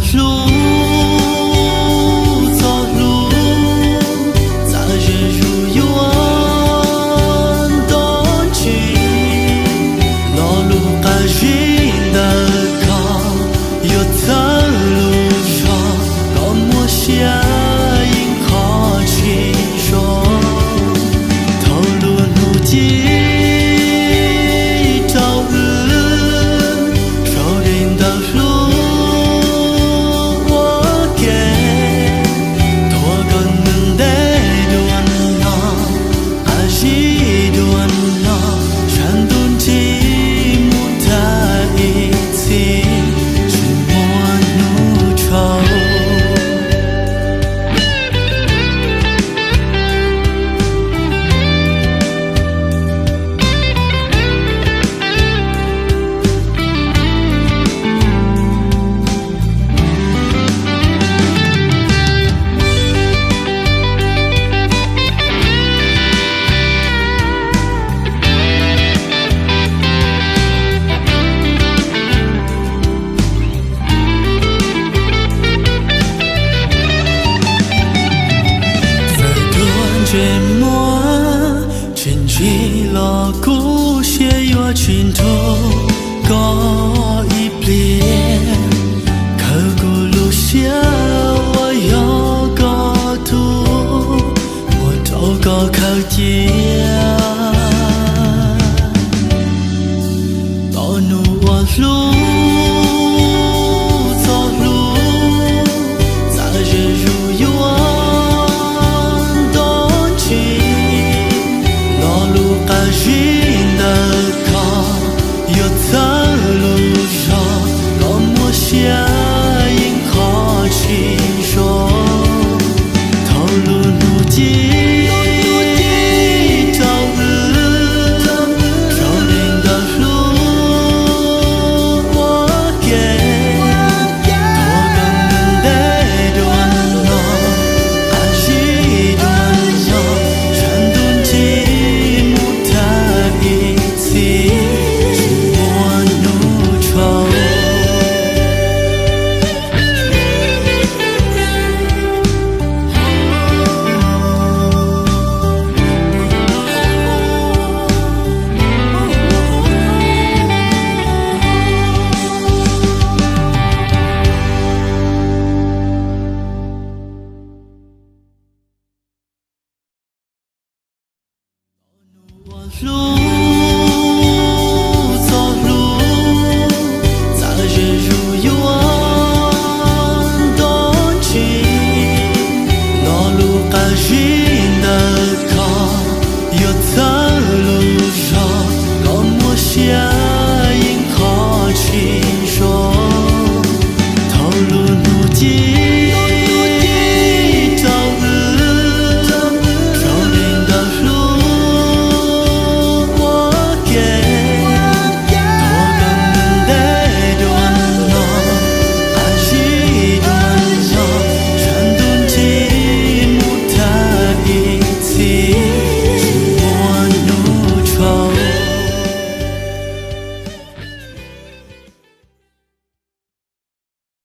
Hlub txoj hlub txawm ze zus yuav nto ntsis, lo lus qab zib ntawm koj yuav txhawb lub zog, koj muaj siab yeej qhov tsis zoo. Thaum lub hnub ci rau wb, sau dej ntawm hlub ua ke, thuam koj neeg ntev dua no, qab zib dua no, sab ntug nrig mus tag ib txhis, tsis muaj hnub tshau. Txawm tuag ntsej muag tsis ntsig los kuv siab yuav tsis nrug koj ib pliag. Khaws kuv lub siab uas yog koj tug, muab rau koj khaws cia. Tau nug ua hlub txoj hlub, txawm ze zus yuav nto ntsis, lo lus qab zib ntawm koj yuav txhawb lub zog, koj muaj siab yeej qhov tsis zoo. Thaum lub hnub ci rau wb, sau dej ntawm hlub ua ke, thuam koj neeg ntev dua no, qab zib dua no, sab ntug nrig mus tag ib txhis, tsis muaj hnub tshau. Ua hlub txoj hlub, txawm ze zus yuav nto ntsis, lo lus qab zib ntawm koj yuav txhawb lub zog, koj muaj siab yeej qhov tsis zoo. Thaum lub hnub ci